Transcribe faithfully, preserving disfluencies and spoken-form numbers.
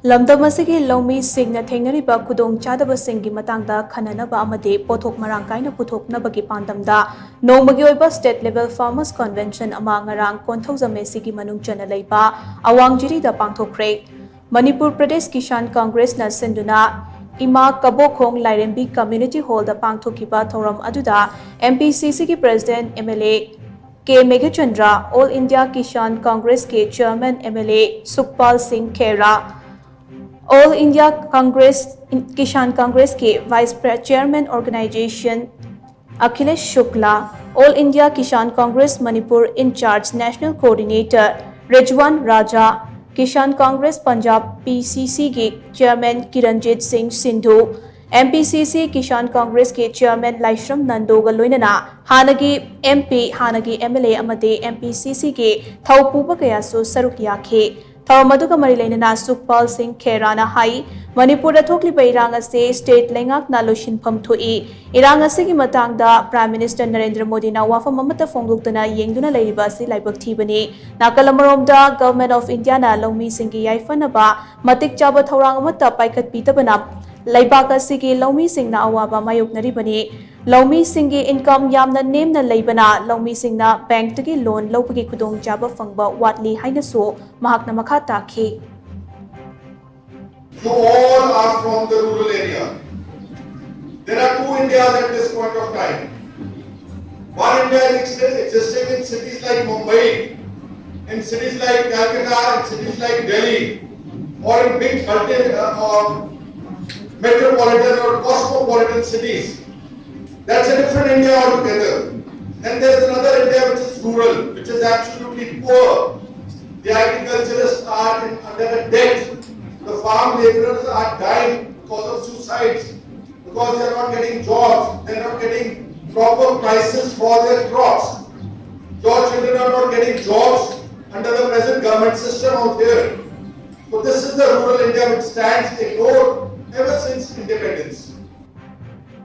ꯂꯝꯗꯝ ꯑꯁꯤꯒꯤ ꯂꯧꯃꯤꯁꯤꯡꯅ ꯊꯦꯡꯅꯔꯤꯕ ꯈꯨꯗꯣꯡꯆꯥꯗꯕꯁꯤꯡꯒꯤ ꯃꯇꯥꯡꯗ ꯈꯟꯅꯅꯕ ꯑꯃꯗꯤ ꯄꯣꯠꯊꯣꯛ ꯃꯔꯥꯡ ꯀꯥꯏꯅ ꯄꯨꯊꯣꯛꯅꯕꯒꯤ ꯄꯥꯟꯗꯝꯗ ꯅꯣꯡꯃꯒꯤ ꯑꯣꯏꯕ State Level Farmers Convention ꯑꯃ ꯉꯔꯥꯡ ꯀꯣꯟꯊꯧꯖꯝ ꯑꯦꯁꯤꯒꯤ ꯃꯅꯨꯡ ꯆꯟꯅ ꯂꯩꯕ ꯑꯋꯥꯡ ꯖꯤꯔꯤꯗ ꯄꯥꯡꯊꯣꯛꯈ꯭ꯔꯦ꯫ ꯃꯅꯤꯄꯨꯔ ꯄ꯭ꯔꯗꯦꯁ ꯀꯤꯁꯥꯟ ꯀꯪꯒ꯭ꯔꯦꯁꯅ ꯁꯤꯟꯗꯨꯅ ꯏꯃꯥ ꯀꯕꯣꯛꯈꯣꯡ ꯂꯥꯏꯔꯦꯝꯕꯤ ꯀꯝꯃ꯭ꯌꯨꯅꯤꯇꯤ ꯍꯣꯜꯗ ꯄꯥꯡꯊꯣꯛꯈꯤꯕ ꯊꯧꯔꯝ ꯑꯗꯨꯗ MPCCꯒꯤ President MLA K Meghachandra, All India Kishan Congressꯀꯤ Chairman MLA ꯁꯨꯈꯄꯥꯜ ꯁꯤꯡ ꯈꯦꯔꯥ, All India Congress, Kishan Congressꯀꯤ Vice Chairman Organization Akhilesh ꯁꯨꯛꯂꯥ, All India Kishan Congress Manipur in-charge National Coordinator Rizwan ꯔꯥꯖꯥ, Kishan Congress Punjab PCCꯒꯤ Chairman ꯀꯤꯔꯟꯖꯤꯠ ꯁꯤꯡ ꯁꯤꯟꯙꯨ, MPCC Kishan Congressꯀꯤ Chairman ꯂꯥꯏꯁ꯭ꯔꯝ ꯅꯟꯗꯣꯒ ꯂꯣꯏꯅꯅ ꯍꯥꯟꯅꯒꯤ MP, ꯍꯥꯟꯅꯒꯤ MLA ꯑꯃꯗꯤ MPCCꯒꯤ ꯊꯧꯄꯨꯕ ꯀꯌꯥꯁꯨ ꯁꯔꯨꯛ ꯌꯥꯈꯤ꯫ ꯊꯧꯔꯝ ꯑꯗꯨꯒ ꯃꯔꯤ ꯂꯩꯅꯅ ꯁꯨꯈꯄꯥꯜ ꯁꯤꯡ ꯈꯦꯔꯥꯅ ꯍꯥꯏ, ꯃꯅꯤꯄꯨꯔꯗ ꯊꯣꯛꯂꯤꯕ ꯏꯔꯥꯡ ꯑꯁꯤ state ꯂꯩꯉꯥꯛꯅ ꯂꯣꯏꯁꯤꯟꯐꯝ ꯊꯣꯛꯏ꯫ ꯏꯔꯥꯡ ꯑꯁꯤꯒꯤ ꯃꯇꯥꯡꯗ Prime Minister ꯅꯔꯦꯟꯗ꯭ꯔ ꯃꯣꯗꯤꯅ ꯋꯥꯐꯝ ꯑꯃꯠꯇ ꯐꯣꯡꯗꯣꯛꯇꯅ ꯌꯦꯡꯗꯨꯅ ꯂꯩꯔꯤꯕ ꯑꯁꯤ ꯂꯥꯏꯕꯛ ꯊꯤꯕꯅꯤ꯫ ꯅꯥꯀꯜ ꯑꯃꯔꯣꯝꯗ Government of Indiaꯅ ꯂꯧꯃꯤꯁꯤꯡꯒꯤ ꯌꯥꯏꯐꯅꯕ ꯃꯇꯤꯛ ꯆꯥꯕ ꯊꯧꯔꯥꯡ ꯑꯃꯠꯇ ꯄꯥꯏꯈꯠꯄꯤꯗꯕꯅ ꯂꯩꯕꯥꯛ ꯑꯁꯤꯒꯤ ꯂꯧꯃꯤꯁꯤꯡꯅ ꯑꯋꯥꯕ ꯃꯥꯌꯣꯛꯅꯔꯤꯕꯅꯤ꯫ ꯂꯧꯃꯤꯁꯤꯡꯒꯤ income ꯌꯥꯝꯅ ꯅꯦꯝꯅ ꯂꯩꯕꯅ ꯂꯧꯃꯤꯁꯤꯡꯅ bankꯇꯒꯤ loan ꯂꯧꯕꯒꯤ ꯈꯨꯗꯣꯡꯆꯥꯕ ꯐꯪꯕ ꯋꯥꯠꯂꯤ ꯍꯥꯏꯅꯁꯨ ꯃꯍꯥꯛꯅ ꯃꯈꯥ ꯇꯥꯈꯤ꯫ You all are from the rural area. There are two Indias at this point of time. One India is exi- existing in cities like Mumbai, in cities like Calcutta, in cities like Delhi, or in big multi, uh, or metropolitan or cosmopolitan cities. That's a different India altogether. Then there's another India which is rural, which is absolutely poor. The agriculturists are in, under a debt. The farm laborers are dying because of suicides, because they're not getting jobs, they're not getting proper prices for their crops. Your children are not getting jobs under the present government system out there. So this is the rural India which stands ignored ever since independence.